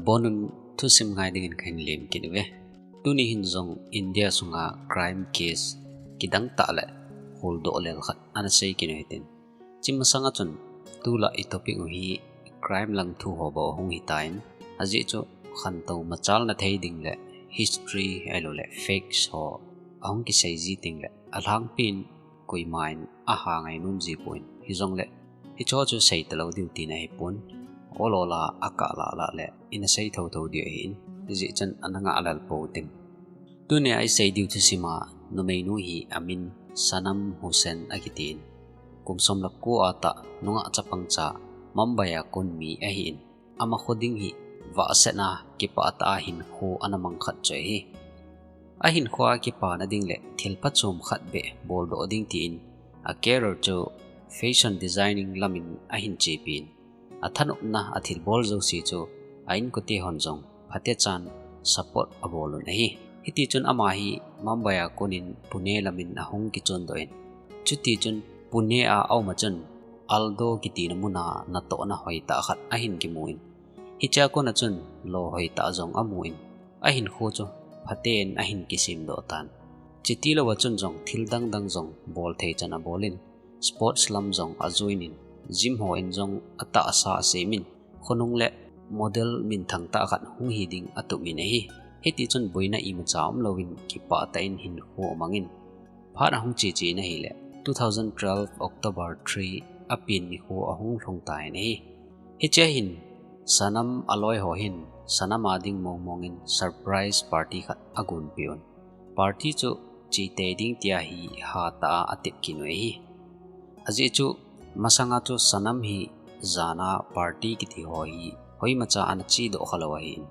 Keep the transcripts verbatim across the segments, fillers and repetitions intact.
Bonun thusim ngai dingin kahin lem kit uve. Tuni hin jong India sunga crime case kidang tah le holdoh lel khat ana sei kit u hitin. Hiche masanga chun tulai i topic u hi crime lang thu ho bou ahung hitan, ajeh chu khantou machalna thei ding le history ahilou le facts ho ahung kisei ji teng le alhangpin koiman aha ngai nom ji pon, hijongle hicheho chu sei talou diu tina ahipon, ol ol a akah lah lah le ina sei thotho diu ahin, hijeh chun ana ngah lel pou ting. Tunia i sei diu thusim a numeinu hi amin Sanam Hussain akitin. Kum som le ko a tah nungah chapang cha Mumbai a kon mi ahin. Ama kho ding hi vahsetna kipah tah a hinkho ana mang khat chu ahi. Ahinkho a kipana ding le thil phachom khat beh boldoh ding tin a career chu fashion designing lamin ahin chepin. Athanopna athilbol jouse chu a inkote hon jong phatechan support abol un ahi. Hitichun ama hi Mumbai a konin Pune lamin ahung kichondoh in. Chutichun Pune a aum a chun Aldo kitina muna natohna hoitah khat ahin kimun. Hichea kona chun lou hoitah jong amun, ahinkho chu phaten ahin kisemdoh tan. Chuti louva chun jong thil dang dang jong bol thei chan abolin, sports lam jong ajoinin, gym hon jong atahsa asemin, khonung le model minthang tah khat hung hi ding atup in ahi. Hitichun boina imacha umlouvin kipah tah in hinkho amangin, phat ahung cheche in ahile, two thousand twelve October three a pen nikho ahung lhung tan ahi. Hichea hin Sanam aloi ho hin Sanam a ding mong mongin surprise party khat agonpeh un. Party chu chetei ding tia hi hatah a atep kit u ahi. Ajeh chu masanga chu Sanam hi jana party kiti ho hi hoimacha ana chedoh khalou ahin.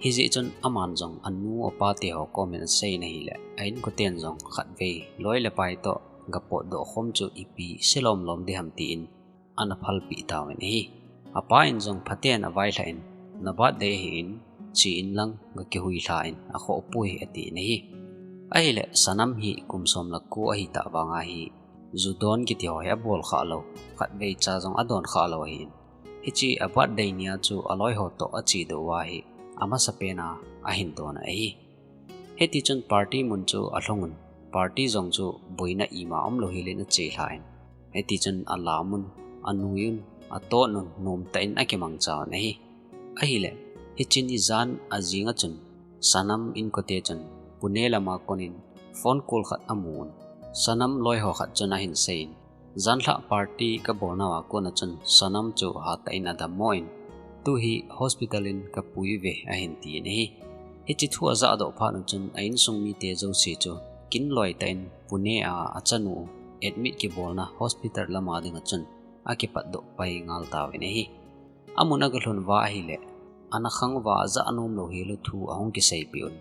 Hijeh chun aman jong anu apa te ho komin asei in ahile, a inkoten jong khatvei loi le pai toh gapotdoh khom chu ipi se lom lom ding ham tin ana phalpeh tauvin ahi. Apa in jong phaten availhah in, na birthday ahin, che inlang gakihuilha in, akhoh poi atin ahi. Ahile Sanam hi kum som le ko ahitah vanga hi, ju don kiti ho hi abol khalou, khatvei cha jong adon khalou ahin. Hiche a birthday nia chu aloi ho toh achedoh uva hi, amasapen a ahin don ahi. Hitichun party mun chu alhung un, party jong chu boina ima umlou helin achelhan. Hitichun alamun, anuiyun, atonun, nomtah in akimangchan ahi. Ahile, hiche ni jan ajing a chun, Sanam inkote chun, Pune lama konin phone call khat amun. Sanam loi ho khat chun ahin seiyin, janlhah party kabolnauva kona chun Sanam chu hatah in adammo in, tu hi hospital in kapui uve ahin tin ahi. Hiche thu ajahdoh phat un chun a insung mite jouse chu kinloi tah in Pune a achanu admit kibolna hospital lama dinga chun akipatdoh pai ngal tauvin ahi. Amun agalhun uva ahile, ana khang uva ajah nomlou helou thu ahung kiseipeh un.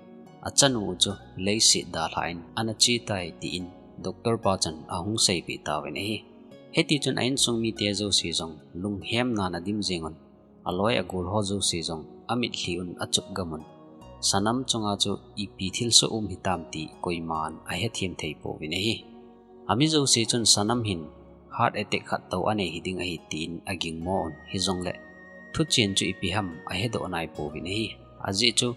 Achanu u chu leiset dalhan ana chetai tin doctor pa chun ahung seipeh tauvin ahi. Hitichun a insung mite jouse jong lunghemnan adim jeng un. Aloi agol ho jouse jong amitlhi un achup gam un. Sanam chunga chu ipi thilsoh um hitam ti koiman ahethem thei pouvin ahi. Ami jouse chun Sanam hin heart attack khat tou anei hiding ahi tin agingmo un, hijongle thuchen chu ipi ham ahedoh nai pouvin ahi. Ajeh chu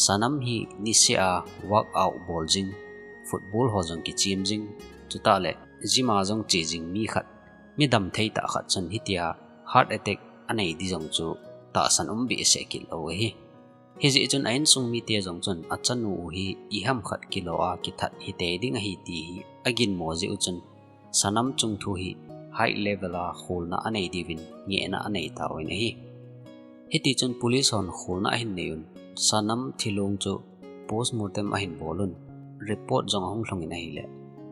Sanam hi niseh a workout bol jing, football ho jong kichem jing, chutah le gym a jong che jing mi khat, mi damthei tah khat chun hitia heart attack anei di jong chu tahsan um behseh kit lou ahi. Hijeh chun a insung mite jong chun achanu u hi iham khat kilo a kithat hitei ding ahi ti hi aginmo jeh u chun Sanam chungthu hi high level a kholna anei diuvin ngehna anei tauvin ahi. Hitichun police hon kholna ahin nei un, Sanam thilong chu postmortem ahin bol un, report jong ahung lhung in ahile,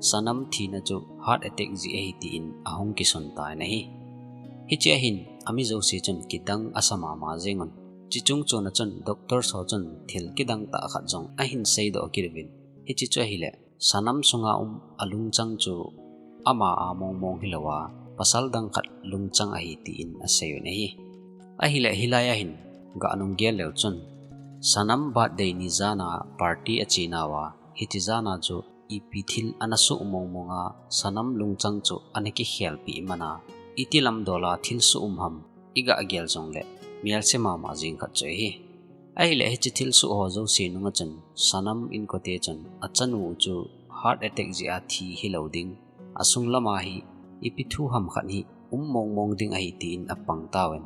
Sanam thina chu heart attack jeh ahi tin ahung kisun tan ahi. Hichea hin ami jouse chun kidang asa mama jeng un, chuche chungchon a chun doctor ho chun thil kidang tah khat jong ahin seidoh kit uvin, hiche chu ahile, Sanam sunga um alungchang chu ama a mong mong hilouva, pasal dang khat lungchang ahi tin asei un ahi. Ahile hilai a hin ganunggel leu chun, Sanam birthday ni jana party achenauva, hiche jana chu ipi thil ana soh mong mong a, Sanam lungchang chu ana kikhelpeh mana, iti lamdol a thilsoh um ham, igagel jongle melse mama jeng khat chu ahi. Ahileh hiche thilsoh ho jouse nunga chun Sanam inkote chun achanu chu heart attack jeh a thi hilou ding, asung lama hi ipi thu ham khat hi um mong mong ding ahi tin apang tauvin,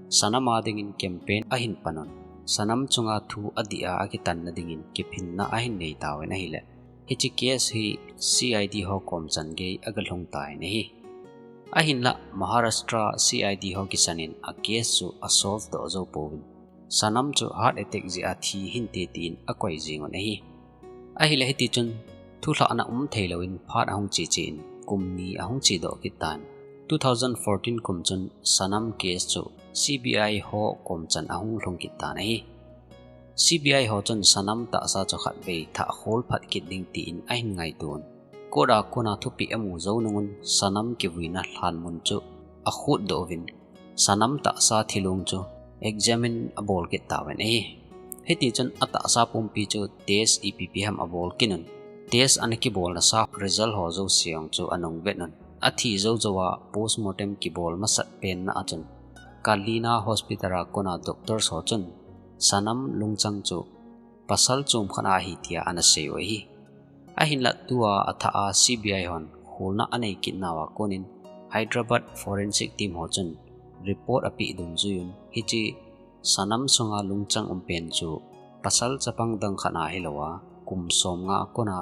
Sanam a dingin campaign ahin panun, Sanam chunga thu adih a akitanna dingin kiphinna ahin nei tauvin ahileh hiche case hi C I D ho kom chan gei agalhung tan ahi. Ahinlah Maharashtra C I D ho kisanin a case chu asolve doh jou pouvin, Sanam chu heart attack jeh a thi hinte tin akoi jingun ahi. Ahileh hitichun thulhahna um theilouvin phat ahung che chen kum ni ahung che doh kit tan. Two thousand fourteen kum chun Sanam case chu C B I ho kom chan ahung lhung kit tan ahi. C B I ho chun Sanam tahsa chu khatvei thah khol phat kit ding tin ahin ngaitun, court a kona thupeh amu jou nungun Sanam kivuina lhanmun chu akhut doh uvin, Sanam tahsa thilung chu examine abol kit tauvin ahi. Hitichun atahsa pumpi chu test ipi ipi ham abol kit un, test ana kibolna sa result ho jouse chu anung vet un, athi jou jou a postmortem kibol masat penna a chun Kalina Hospital a kona doctors ho chun Sanam lungchang chu pasal chom khat a ahi tia ana sei u ahi. Ahinlah tua athah a C B I hon kholna anei kit nauva konin Hyderabad forensic team ho chun report apeh dungjuiyun, hiche Sanam sunga lungchang um pen chu pasal chapang dang khat a hilouva kum somnga kona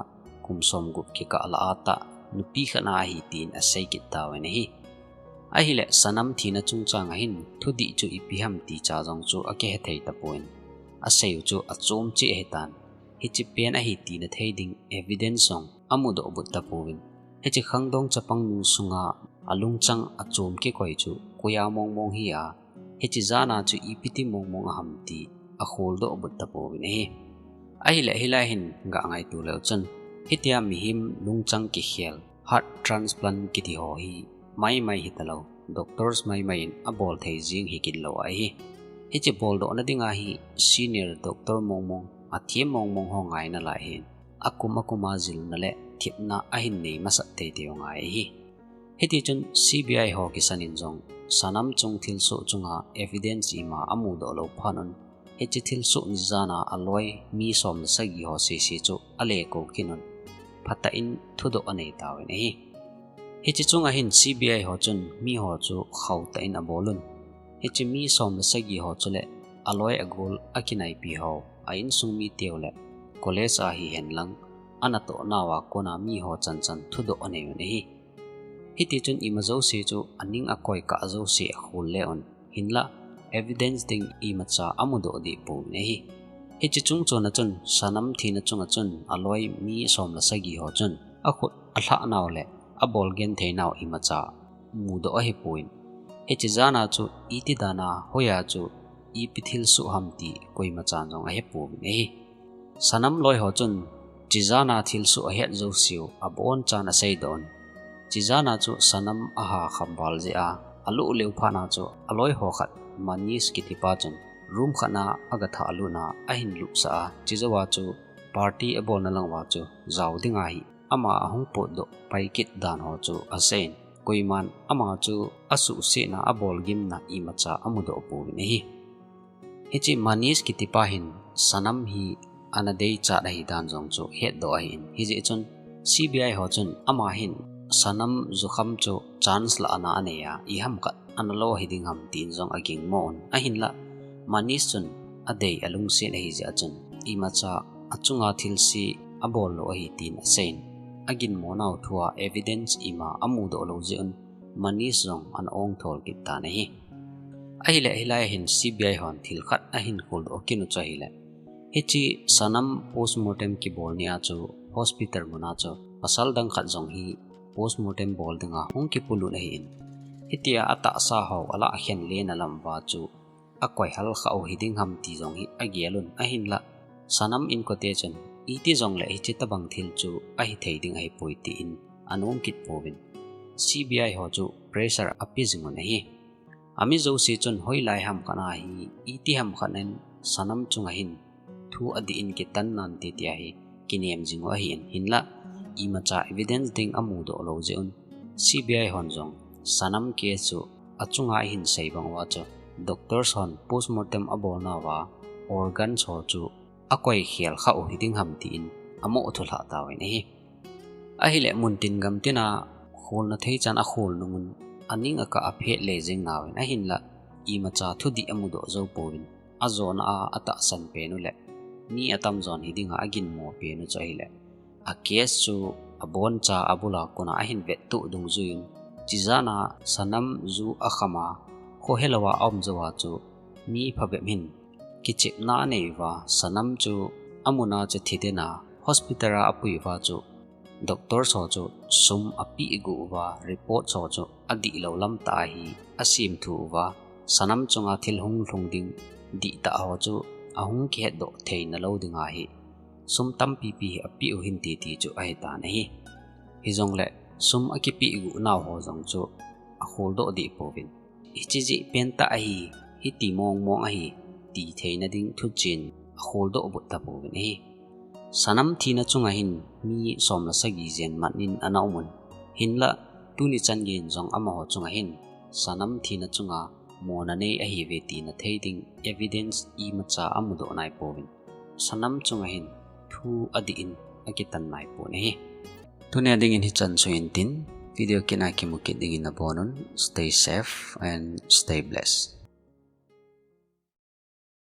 kum somgup kikah lah a tah nupi khat a ahi tin asei kit tauvin ahi. Ahileh Sanam thina chungchang a hin thudih chu ipi ham ti cha jong chu akihe thei tapouvin, asei u chu achom cheh ahitan, hiche pen ahi tina thei ding evidence jong amudoh but tapouvin, hiche khangdong chapang nu sunga alungchang achom kikoi chu koiya mong mong hi a, hiche jana chu ipi ti mong mong aham ti akholdoh but tapouvin ahi. Ahileh hilai hin ga ngaito leu chun, hitia mihem lungchang kikhel, heart transplant kiti ho hi mai mai hitalou, doctors mai mai in abol thei jing hi kit lou ahi. Hiche boldohna dinga hi senior doctor mong mong, athem mong mong ho ngaina lai hin akum akum a jilna le thepna ahin nei masat teitei u ngai ahi. Hitichun C B I ho kisanin jong Sanam chung thilsoh chunga evidence ima amudoh lou phat un, hiche thilsoh ni jana aloi mi som le sagi ho sese chu alekou kit un, phatah in thudoh anei tauvin ahi. Hiche chunga hin C B I ho chun mi ho chu khauh tah in abol un, hiche mi som le sagi ho chule aloi agol akinaipi ho, a insung miteu le college a hihen lang, anatoh nauva kona mi ho chan chan thudoh anei un ahi. Hitichun ima jouse chu aning akoi kah jouse akhol le un, hinlah evidence ding imacha amudoh deh pouvin ahi. Hiche chung chona chun Sanam thina chunga chun aloi mi som le sagi ho chun akhut alhah nau le abol genthei nau imacha mudoh ahepouvin, hiche jana chu iti dana hoiya chu ipi thilsoh ham ti koimachan jong ahepouvin ahi. Sanam loi ho chun hiche jana thilsoh ahet jouseu abonchan aseidoh un, hiche jana chu Sanam aha khambal jeh a aluh leu phat na chu aloi ho khat Manish kitipa chun room khat na agathah lut na ahin lupsah a, hiche jouva chu party abolna lang uva chu jao dinga hi ama ahung potdoh pai kit dan ho chu aseiyin, koiman ama chu asuhsetna abolgimna imacha amudoh pouvin ahi. Hiche Manish kitipa hin Sanam hi ana deichat ahidan jong chu hetdoh ahin, hijeh chun C B I ho chun ama hin Sanam jukham chu chance lahna anei a, iham khat ana lo hiding ham tin jong agingmo un, ahinlah Manish chun adei alungset ahijeh a chun imacha achunga thilse abol lou ahi tin aseiyin, aginmo nau thua evidence ima amudoh lou jeh un Manish jong ana ongthol kit tan ahi. Ahileh hilai hin C B I hon thil khat ahin kholdoh kit u chu ahileh, hiche Sanam postmortem kibol nia chu hospital muna chu pasal dang khat jong hi postmortem bol dinga hung kipolut ahin, hitia atahsa ho alah khen lena lam uva chu akoi hal khah u hiding ham ti jong hi agel un, ahinlah Sanam inkote chun iti jongleh hiche tobang thil chu ahithei ding ahipoi tin anom kit pouvin, C B I ho chu pressure ape jing un ahi. Ami jouse chun hoilai ham khat na hi iti ham khat in Sanam chunga hin thu adih in kitan nante tia hi kinem jing u ahin, hinlah imacha evidence ding amudoh lou jeh un C B I hon jong Sanam case chu achunga ahin sei bang uva chu doctors hon postmortem abolnauva organs ho chu akoi khel kha u hiding ham tin amoh thulhah tauvin ahi. Ahileh muntin gamtin a kholna thei chan akhol nungun aning akah aphet le jing nauvin ahinlah imacha thudih amudoh jou pouvin ajona a atahsan pen u leh mi atamjon hiding a aginmo pen u chu ahileh a case chu aboncha abula kona ahin vettuh dungjuiyin, chijana Sanam ju akhama khohelou a aum jou a chu mi phabep hin kichepna anei uva, Sanam chu amuna chu thidena hospital a apui uva chu doctor ho chu sum apeh guh uva, report ho chu adihlou lam tah a hi asemthu uva, Sanam chunga thil hung lhung ding dihtah ho chu ahung kihetdoh theina lou dinga hi sum tampipi hi apeh u hin titi chu ahitan ahi. Hijongleh sum akipeh guh nau ho jong chu akholdoh deh pouvin, hiche jeh pentah ahi, hiti mongmong ahi, ti theina ding thuchen akholdoh but tapouvin ahi. Sanam thina chunga hin mi som le sagi jen mat in ana umun, hinlah tuni chan geiyin jong amaho chunga hin Sanam thina chunga mona nei ahiuve tina thei ding evidence imacha amudoh naipouvin, Sanam chunga hin thu adih in akitan naipon ahi. Tunia dingin hichan chu hintin, video kit a kimu kit dingin nabonun, stay safe and stay blessed.